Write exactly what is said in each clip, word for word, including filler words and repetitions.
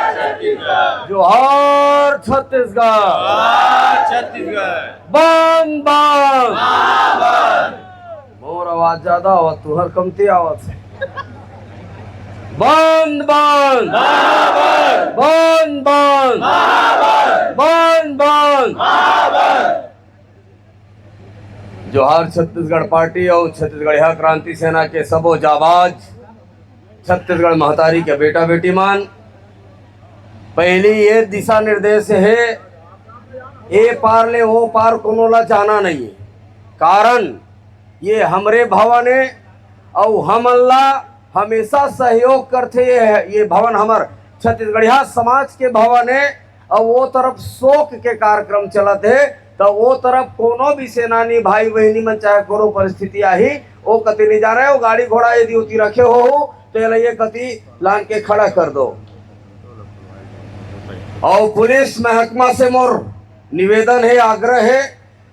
जोहार छत्तीसगढ़। जोहार छत्तीसगढ़। बंद बंद। मोर आवाज ज्यादा आवत, तुहर कमती आवत हे। बंद बंद। बंद बंद। बंद बंद। जोहार छत्तीसगढ़ पार्टी अउ छत्तीसगढ़िया क्रांति सेना के सबो जाबाज छत्तीसगढ़ महतारी के बेटा बेटी मन, पहली ये दिशा निर्देश हे, ए पार ले ओ पार कोनो ला जाना नहीं है। कारण ये हमरे भवन है अउ हमन ला हमेशा सहयोग करथे। ये, ये भवन हमर छत्तीसगढ़िया समाज के भवन है। अउ वो तरफ शोक के कार्यक्रम चलत हे, त वो तरफ कोनो भी सेनानी भाई बहिनी मन, चाहे कोनो परिस्थिति आही, वो कति नहीं जाना है। वो गाड़ी घोड़ा यदि उती रखे हो, हो तो ये कति लान के खड़ा कर दो। अउ पुलिस महकमा से मोर निवेदन है, आग्रह है,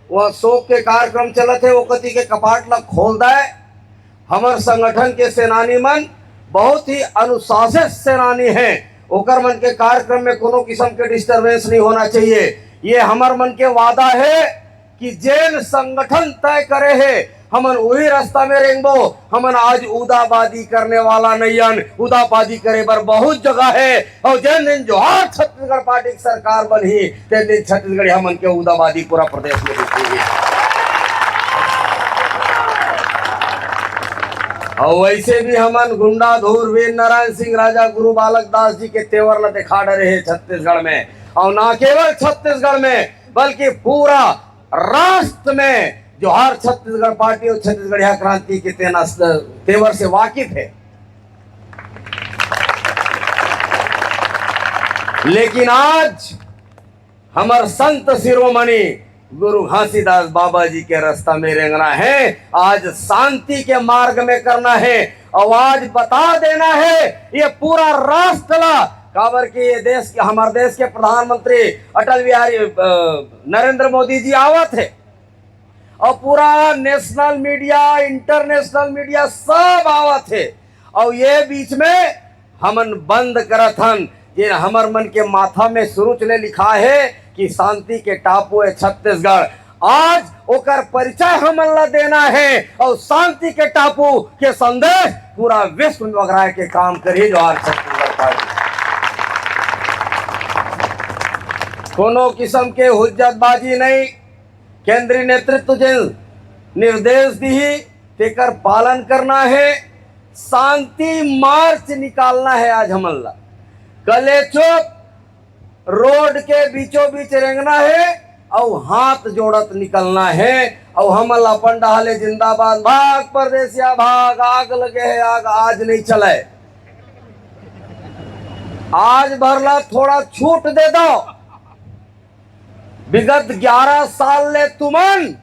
वहाँ शोक के कार्यक्रम चलत हे, वो कति के कपाट ला खोल दाए। हमर संगठन के सेनानी मन बहुत ही अनुशासित सेनानी हैं, ओकर मन के कार्यक्रम में कोनो किस्म के डिस्टरबेंस नहीं होना चाहिए। ये हमर मन के वादा है कि जेन संगठन तय करे हे, हमन उही रास्ता में रेंगबो। हमन आज उदाबादी करने वाला नइयन। उदाबादी करे बर बहुत जगह हे, अउ जेन दिन जोहार छत्तीसगढ़ पार्टी की सरकार बनही, तेन दिन छत्तीसगढ़िया मन के उदाबादी पूरा प्रदेश में दिखही। अउ वैसे भी हमन गुंडा धूर वीर नारायण सिंह राजा गुरु बालक दास जी के तेवर ला दिखा डरे हे छत्तीसगढ़ में, अउ ना केवल छत्तीसगढ़ में बल्कि पूरा राष्ट्र में जोहार छत्तीसगढ़ पार्टी अउ छत्तीसगढ़िया क्रांति के तेना-, तेवर से वाकिफ हे। लेकिन आज हमर संत शिरोमणि गुरु घासीदास बाबा जी के रास्ता में रेंगना हे, आज शांति के मार्ग में करना हे, अउ आज बता देना हे ये पूरा राष्ट्र ला, काबर कि ये देश के, हमर देश के प्रधानमंत्री अटल बिहारी, अ, नरेंद्र मोदी जी आवत हे। अउ पूरा नेशनल मीडिया, इंटरनेशनल मीडिया सब आवत हे। अउ ये बीच में हमन बंद करत हन, जे हमर मन के माथा में शुरू ले लिखा हे कि शांति के टापू हे छत्तीसगढ़। आज ओकर परिचय हमन ला देना हे अउ शांति के टापू के संदेश पूरा विश्व में बगराए के काम करही। जोहार छत्तीसगढ़ पार्टी। कोनो किस्म के हुज्जतबाजी नहीं, केंद्रीय नेतृत्व जेन निर्देश दिही, तेकर पालन करना हे। शांति मार्च निकालना हे आज हमन ला। कलेचुप रोड के बीचों बीच रेंगना हे अउ हाथ जोड़त निकलना हे। अउ हमन ला अपन डहाले जिंदाबाद, भाग परदेसिया भाग, आग लगे हे आग, आज नहीं चले। आज भर ला थोड़ा छूट दे दो। विगत ग्यारह साल ले तुमन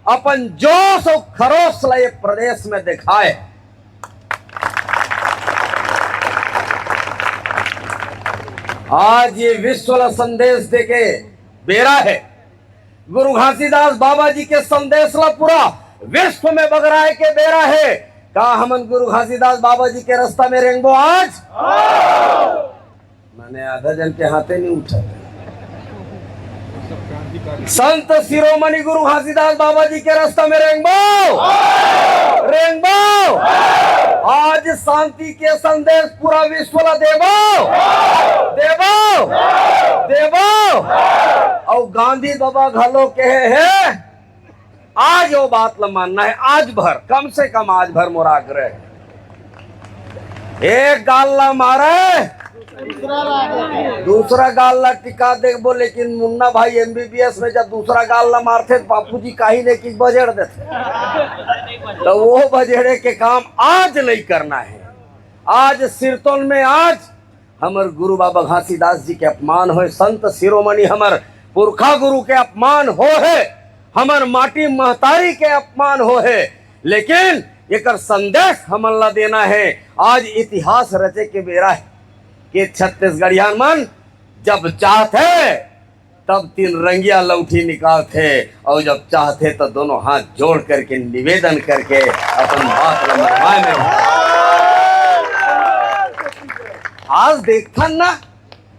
अपन जोश अउ खरोश ला ये प्रदेश में दिखाए। आज ये विश्व ला संदेश देके बेरा हे। गुरु घासीदास बाबा जी के संदेश ला पूरा विश्व में बगराए के बेरा हे। का हमन गुरु घासीदास बाबा जी के रास्ता में रेंगबो आज? माने आधा जन के हाथे नहीं उठा। संत शिरोमणि गुरु घासीदास बाबा जी के रास्ता में रेंगबो, रेंगबो। आज शांति के संदेश पूरा विश्व ला देबो, देबो, देबो। अउ गांधी बाबा घलो कहे हे, आज वो बात ला मानना हे, आज भर, कम से कम आज भर मोर आग्रह हे। एक गाल ला मारे, दूसरा गाल ला टिका देखबो, लेकिन मुन्ना भाई एमबीबीएस में जब दूसरा गाल ला मारथे त बापूजी काही ने की बजेड़ देथे, त वो बजेड़े के काम आज नहीं करना हे। आज सिरतोन में आज हमर गुरु बाबा घासीदास जी के अपमान होय, संत शिरोमणि हमर पुरखा गुरु के अपमान हो हे, हमर माटी महतारी के अपमान हो हे, लेकिन एकर संदेश हमन ला देना हे। आज इतिहास रचे के बेरा हे कि छत्तीसगढ़िया मन जब चाहथे तब तीन रंगिया लौठी निकालथे, अउ जब चाहथे त दोनों हाथ जोड़ करके निवेदन करके अपन बात ला मनवाए में। आज देखथन ना,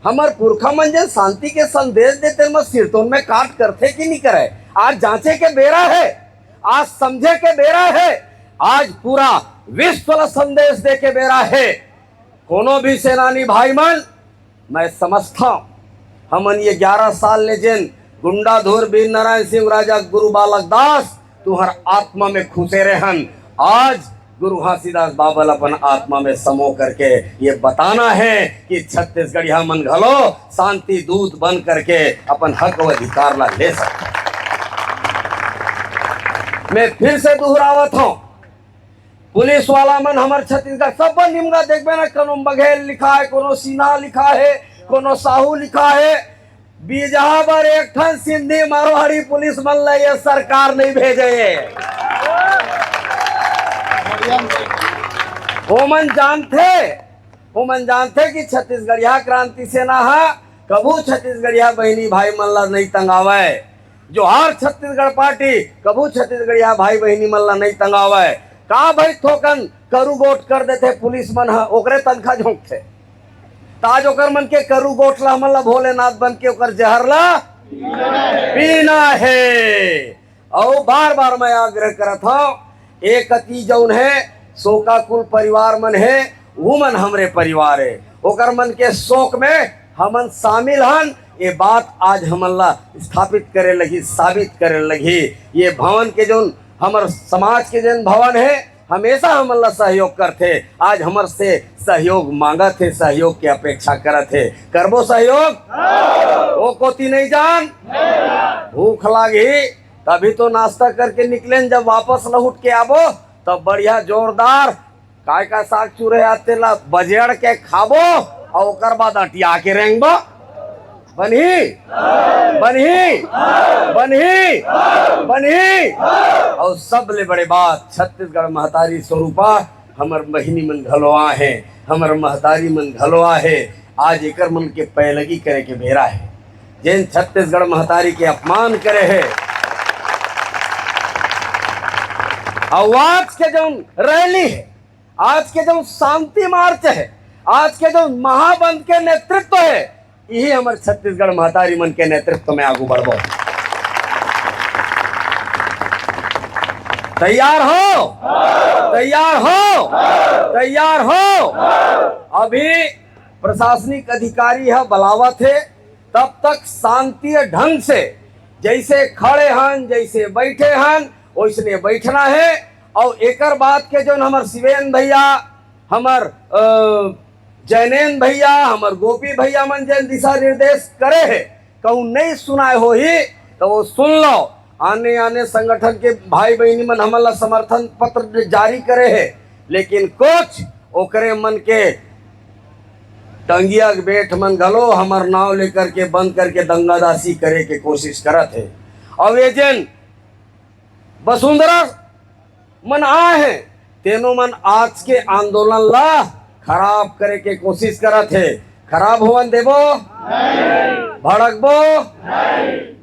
हमर पुरखा मन जेन शांति के संदेश देते, म सिरतोन में काट करथे कि नहीं करे? आज जांचे के बेरा हे, आज समझे के बेरा हे। आज पूरा विश्व ला संदेश दे के बेरा हे। कोनो भी सेनानी भाई मन, मैं समझता हूँ, हमन ये ग्यारह साल ले जेन गुंडाधुर वीर नारायण सिंह राजा गुरु बालक दास तुहर आत्मा में खुसे रहन। आज गुरु घासीदास बाबा ल अपन आत्मा में समो करके ये बताना है कि छत्तीसगढ़िया मन घलो शांति दूत बन करके अपन हक व अधिकार ला ले सकते। मैं फिर से दोहरावत हूँ, पुलिस वाला मन हमर छत्तीसगढ़ सब निमगा देखबे ना, कोनो बघेल लिखा है, कोनो सिन्हा लिखा है, कोनो साहू लिखा है। बीजहा बर एक ठन सिंधी मारवाड़ी पुलिस मन ल ये सरकार नहीं भेजे। ओमन जानथे, ओमन जानथे कि छत्तीसगढ़िया क्रांति सेना ह कभू छत्तीसगढ़िया बहिनी भाई मन ल नहीं तंगावय। जोहार छत्तीसगढ़ पार्टी कभू छत्तीसगढ़िया भाई बहिनी मन ल नहीं तंगावय। का भाई थोकन करू गोठ कर देथे पुलिस मन ह, ओकरे तनखा झोंकथे। त आज ओकर मन के करू गोठ ला हमन ला भोलेनाथ बन के ओकर जहर ला पीना हे। अउ बार बार मैं आग्रह करत हव, एक अति जौन हे शोकाकुल परिवार मन हे, वो मन हमरे परिवार हे। ओकर मन के शोक में हमन शामिल हन। ये बात आज हमन ला स्थापित करे लगही, साबित करे लगही। ये भवन के जौन हमर समाज के जौन भवन हे, हमेशा हमन ला सहयोग करथे। आज हमर से सहयोग मांगत हे, सहयोग के अपेक्षा करत हे। करबो सहयोग? ओ कोती नहीं जान, भूख लागही तभी तो नाश्ता करके निकलेन, जब वापस लहुट के आबो तब बढ़िया जोरदार काय का साग चूरे आते ला बजेड़ के खाबो अउ ओकर बाद अटिया के रेंगबो। बनही, बनही, बनही, बनही। अउ सबले बड़े बात, छत्तीसगढ़ महतारी स्वरूपा हमर बहिनी मन घलो आहे, हमर महतारी मन घलो आहे। आज एकर मन के पैलगी करे के बेरा हे। जेन छत्तीसगढ़ महतारी के अपमान करे हे, अउ आज के जौन रैली हे, आज के जौन शांति मार्च हे, आज के जौन महाबंद के नेतृत्व हे, यही हमर छत्तीसगढ़ महतारी मन के नेतृत्व में आगू बढ़बो। तैयार हो, तैयार हो, तैयार हो। अभी प्रशासनिक अधिकारी ह बलावत हे, तब तक शांति ढंग से जैसे खड़े हन, जैसे बैठे हन, वैसने बैठना हे। अउ एकर बात के जौन हमर शिवेन भैया, हमर, अ, जैनेन भैया, हमर गोपी भैया मन जेन दिशा निर्देश करे हे, कहूँ नहीं सुनाए होही त वो सुन लो। आने आने संगठन के भाई बहिनी मन हमन ला समर्थन पत्र जारी करे हे, लेकिन कुछ ओकरे मन के टंगिया के बेठ मन घलो हमर नाव लेकर के बंद करके दंगादासी करे के कोशिश करत हे। अउ ये जेन वसुंधरा मन आए हे, तेनो मन आज के आंदोलन ला खराब करे के कोशिश करत हे। खराब होवन देबो? भड़कबो?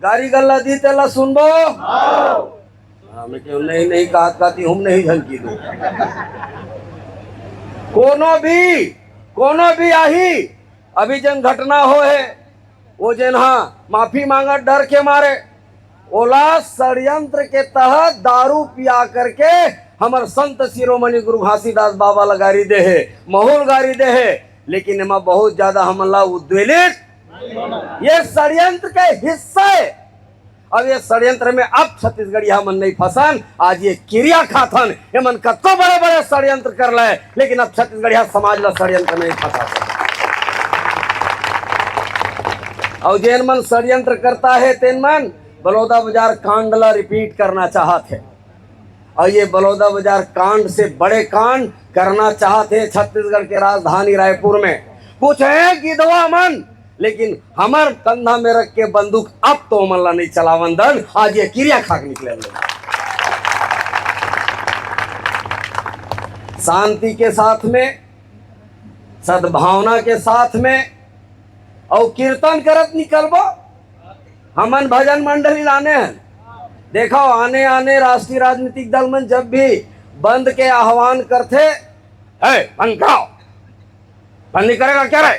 गारी गल्ला दी तेला सुनबो? हाँ, मैं क्यों नहीं, नहीं कहत कहती हम नहीं झलकी दो। कोनो भी, कोनो भी आही, अभी जन घटना हो हे, वो जेन हा माफी मांगत डर के मारे, ओला षड्यंत्र के तहत दारू पिया करके हमर संत शिरोमणि गुरु घासीदास बाबा ला गारी दे हे, महुल गारी दे हे, लेकिन एमा बहुत ज्यादा हमन ला उद्वेलित, ये षड्यंत्र के हिस्सा हे। अब ये षड्यंत्र में अब छत्तीसगढ़िया मन नहीं फंसन, आज ये किरिया खाथन, ये मन कतको बड़े बड़े षड्यंत्र कर ले, लेकिन अब छत्तीसगढ़िया समाज ला षड्यंत्र नहीं फंसा सकता। और जेन मन षड्यंत्र करता है, तेन मन बलौदा बाजार कांड ला रिपीट करना चाहत है। और ये बलौदा बाजार कांड से बड़े कांड करना चाहत है छत्तीसगढ़ के राजधानी रायपुर में। कुछ है गिधवा मन, लेकिन हमर कंधा में रख के बंदूक अब तो ओमन ला नहीं चलावन दन। आज ये किरिया खाक निकले लोग। शांति के साथ में, सद्भावना के साथ में, और कीर्तन करत निकलबो। हमन भजन मंडली लाने हैं। देखो, आने आने राष्ट्रीय राजनीतिक दल मन जब भी बंद के आह्वान करथे, "ए, बंद कराओ, बंद नहीं करेगा क्या रे?"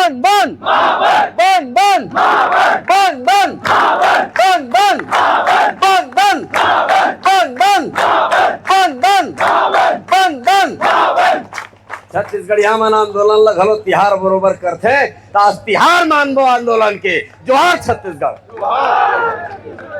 बंद, बंद। बंद, बंद। बंद, बंद। बंद, बंद। बंद, बंद। बंद, बंद। बंद, बंद। बंद, बंद। छत्तीसगढ़िया मन आंदोलन ल घलो तिहार बरोबर करथे, त आज तिहार मानबो आंदोलन के। जोहार छत्तीसगढ़।